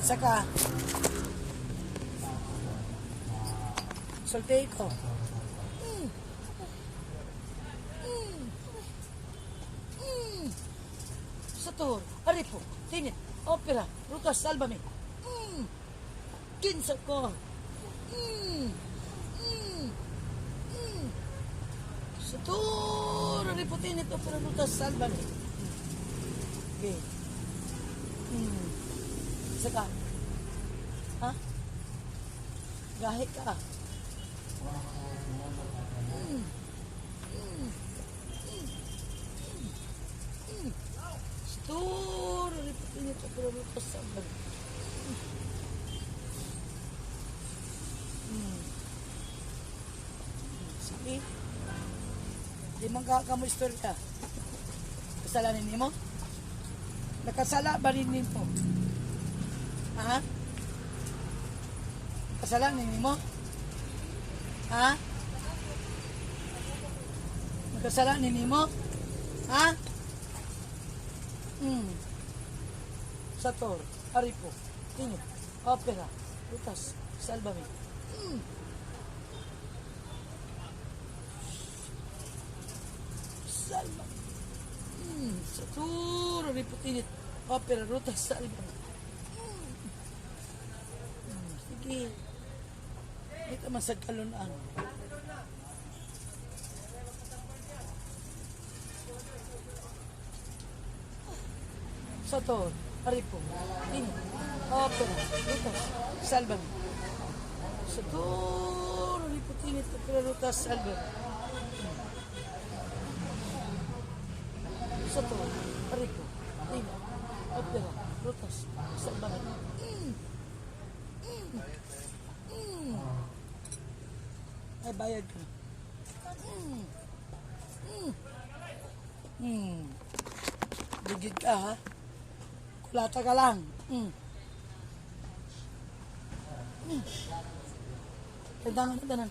Kinsa ka? Sulti ko. Sator, Aripo, Tinit, Opera, Rutas, Salvame. Kinsa ko? Sator, Aripo, Tinit, Opera, Rutas, Salvame. Okay. Isa ka? Ha? Gahi ka. Sator, Aripo, Tinit, Opera, Rutas, Salvame. Sige. Di man ka mo istorya. Kasalanan nimo? Nakasala ba rin nimo? Ha? Kasalanan nimo? Ha? Nakasalanan nimo? Ha? Sator, Aripo, Tinit, Opera, Rutas, Salvame. Salva. Sator, Aripo, Tinit, Opera, Rutas, Salvame. Sige. Di ka man sa kalunan. Sator, Aripo, Tinit, Opera, Rutas, Salvame. Sator, Aripo, Tinit, Opera, Rutas, Salvame. Sator, Aripo, Tinit, Opera, Rutas, Salvame. Ay, bayad ka. Bigid ka, ha? Kulata ka lang. Tagtangan na tanan.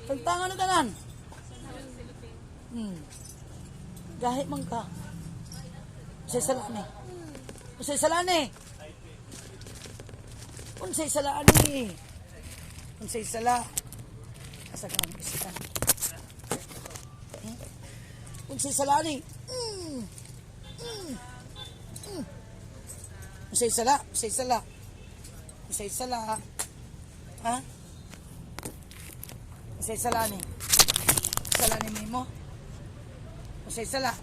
Tagtangan na tanan. Gahi man ka. Unsay sala ni? Unsay sala ni? Unsay sala ni? Unsay sala? Asa ka ang isa? Unsay sala ni? Unsay sala? Unsay sala? Unsay sala? Ha? Unsay sala ni? Sala ni Mimo? Unsay sala?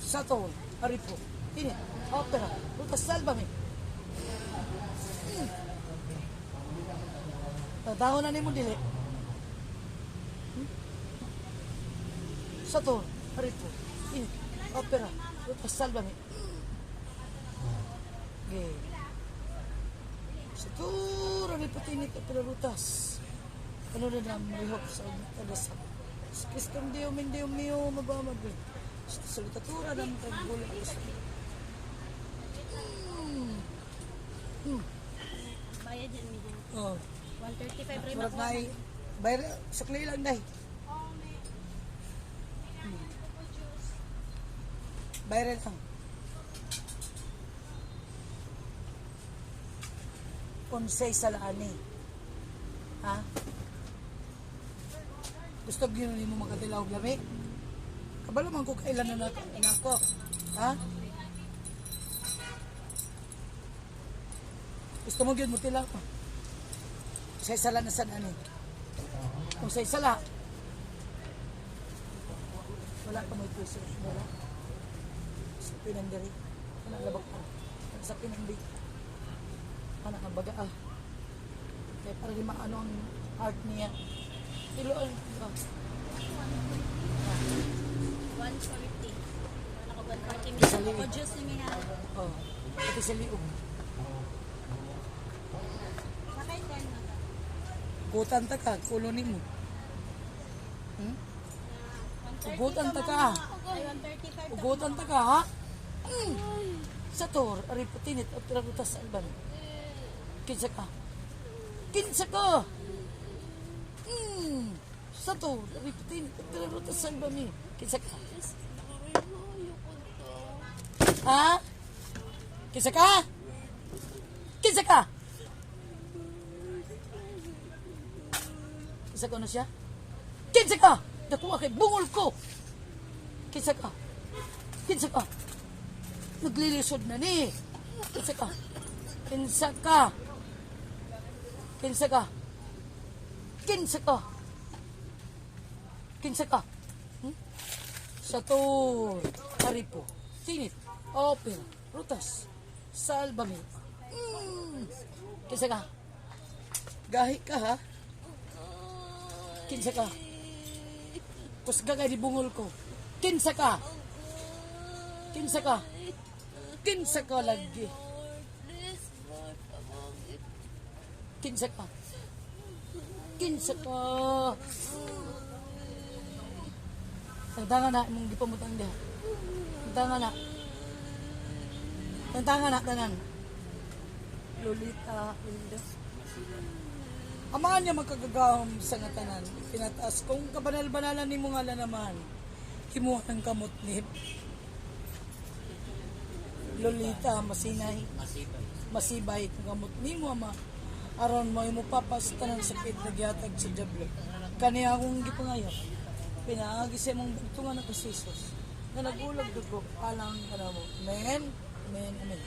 Satol, Aripo, Tinit, Opera, Rutas, Salvame. Tadahon na nimo dili. Satol, Aripo, Tinit, Opera, Rutas, Salvame. Okay. Sator, Aripo, Tinit, Opera, Rutas. Ano na na malihok sa tagasa. Sa Kristong Diyo, min Diyo mio, mabamag. Sa salutatura ng tagbula. Bayad yan, miha. Oh, 135 rin murag ako. na bayar, sukli lang day. Bayar lang. Unsay salaani. Ha? Gusto gyud nimo makatilaw og lami? Kabalo man ko kailan na nako. Ha? Gusto mo gyud mo tilaw ko. Unsay sala na sad ani? Unsay sala? Wala pa may puso. Wala. Sa pinandiri. Wala labak pa. Sa pinandi. Anak ang baga ah. Kaya para di maano ang heart niya. Ilo ang ah. 140. Wala ko 140 miha. Sa liig. Ako juice ni miha. Oh. Pati sa liog. Sakay 10 na to. Gutan ta ka, kulo nimo. 130 Ugutan to, ta ka. mama. Ay, 135 to. Ugutan ta ka ha? Sa tor, ariputinit at pirarutas sa alban. Kinsa ka? Kinsa ka? Sa tor, ariputinit at pirarutas sa alban ni. Kinsa ka? Ha? Kinsa ka? Kinsa ka? Kinsa ka na siya? Kinsa ka? Nakuha kay bungol ko. Kinsa ka? Kinsa ka? Naglilisod na ni. Kinsa ka? Kinsa ka? Kinsa ka? Kinsa ka? Kinsa ka? Hmm? Sator, Aripo, Tinit, Opera, Rutas, Salvame. Kinsa ka? Gahi ka ha? Kinsa ka? Kusga ka di bungol ko. Kinsa ka? Kinsa ka? Kinsa ka lagi? Please, Lord, pamangit. Kinsa ka? Kinsa ka? Tangtanga na, imong gipamutang diha. Tangtanga na. Tangtanga na, tanan. Lolita, Linda. Amahan niya magkagagahom sa nga tanan. Pinataas kong kabanal-banalan ni mo nga naman. Himuha ng kamot ni Lolita, masinay. Masibay kang kamot nimo ama. Aron mo imo papa sa tanang sakit na gihatag sa diablo. Kani akong gipangayo. Pinaagi sa imong bugtungan na kay Jesus. Na nagulag dugo alang kanamo. Amen. Amen. Amen.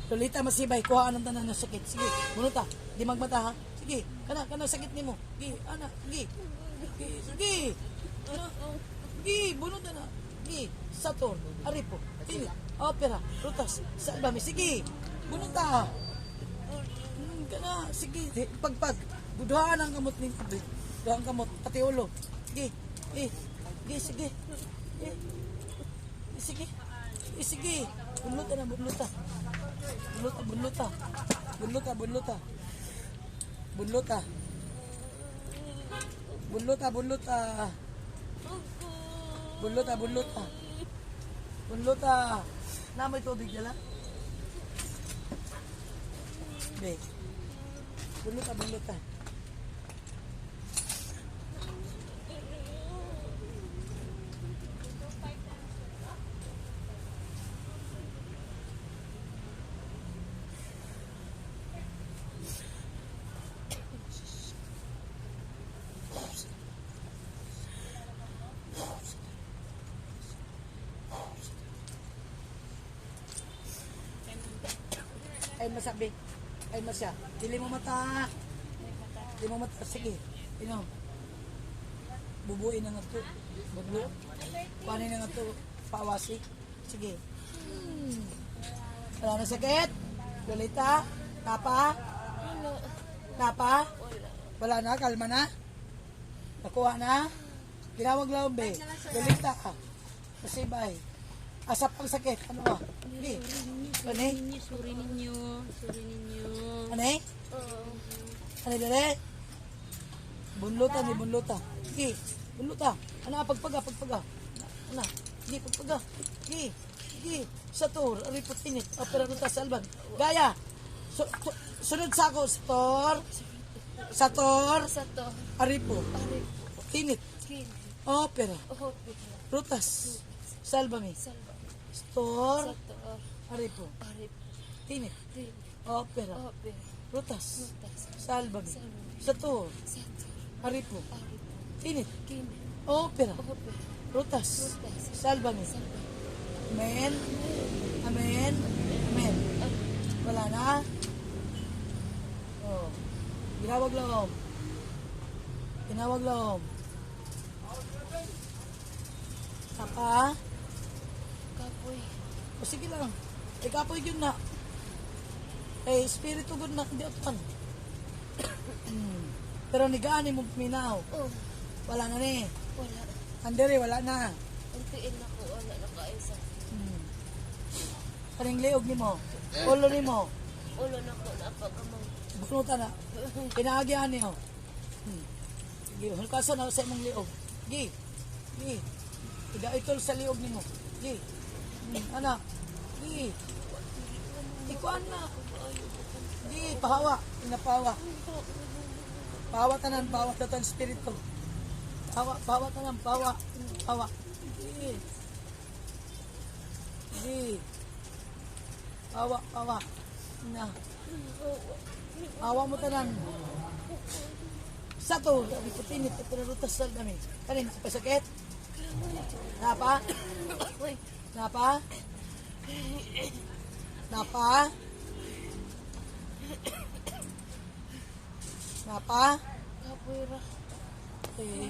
Lolita, masibay, kuha ang tanan ng sakit. Sige, bunuta. Di magmata ha. Sige, kana kana sakit nimo. Sige, ana, sige. Sige, sige. Ana, sige, bunuta na. Sige, Saturn, Aripo, Tili, Opera, Rutas, Salvame. Sige, bunuta. Kana, sige, pagpag. Buduhaan ang kamot ni Abi. Duhaan ang kamot, pati ulo. Sige, eh, sige, sige. Eh, sige. Eh, sige. Bunluta na, bunluta. Bunluta, bunluta. Bunluta, bunluta. Bunluta. Bunluta, bunluta. Bunluta, bunluta. Bunluta. Na may tubig dala? Be. Bunluta, bunluta. Ay masabi. Ay masya. Dili mo mata. Dili mo mata. Sige. Inom. Bubuin na nga to. Buglo. Paano na nga to? Pawasi. Sige. Wala na sakit? Lolita? Tapa? Wala. Tapa? Wala. Wala na? Kalma na? Nakuha na? Ginawag lang, be. Lolita ka. Masibay. Asap ang sakit. Ano ba? Hindi. Ano eh? Ninyo, sorry ninyo. Sorry ninyo. Ano eh? Oo. Ano dali? Bunluta ni bunluta. Sige, bunluta. Ano pagpaga, pagpaga. Ano? Sige, pagpaga. Sige, sige. Sa tour, aripot init. Opera ruta sa alban. Gaya. Sunod sa ako, sa tor. Sa tor, Sa to. aripo. Aripo. Tinit. Kin. Opera. Opera. Rutas. Salvame. Salva. Tor, Sa to. aripo. Aripo. Tinit. Tin. Opera. Opera. Rutas. Rutas. Salvame. Salvame. Sa tor, Sa to. aripo. Aripo. Tinit. Kin. Opera. Opera. Rutas. Rutas. Salvame. Salva. Amen. Amen. Amen. Wala na. Oh. Ginawag loob. Ginawag loob. Papa. Kapoy. O sige lang. Ikapoy yun na. Eh, espiritu gud na. Hindi atuan. Pero nigaan mo minaw. Oh. Wala na ni. Wala. Andere, wala na. Ang tiil na ko. Wala na kaisa. Kaning liog nimo. Ulo nimo. Ulo na ko. Napagamang. Bunutan na. Pinaagian niyo. Sige, hulkasan na sa imong liog. Gi. Gi. Ida itol sa liog nimo. Gi. Ana. Gi. Ikuan na. Gi, pahawa. Pinapahawa. Pahawa tanan, pahawa tanan spirito. Pahawa, pahawa tanan, pahawa. Pahawa. Gi. Gi. Pahawa, pahawa. Na. Awa mo tanan. Sa to, sabi ko tinit, ito na rutas sa dami. Kanin, sa pasakit? Napa? Napa? Napa? Napa? Kapoy ra. Okay.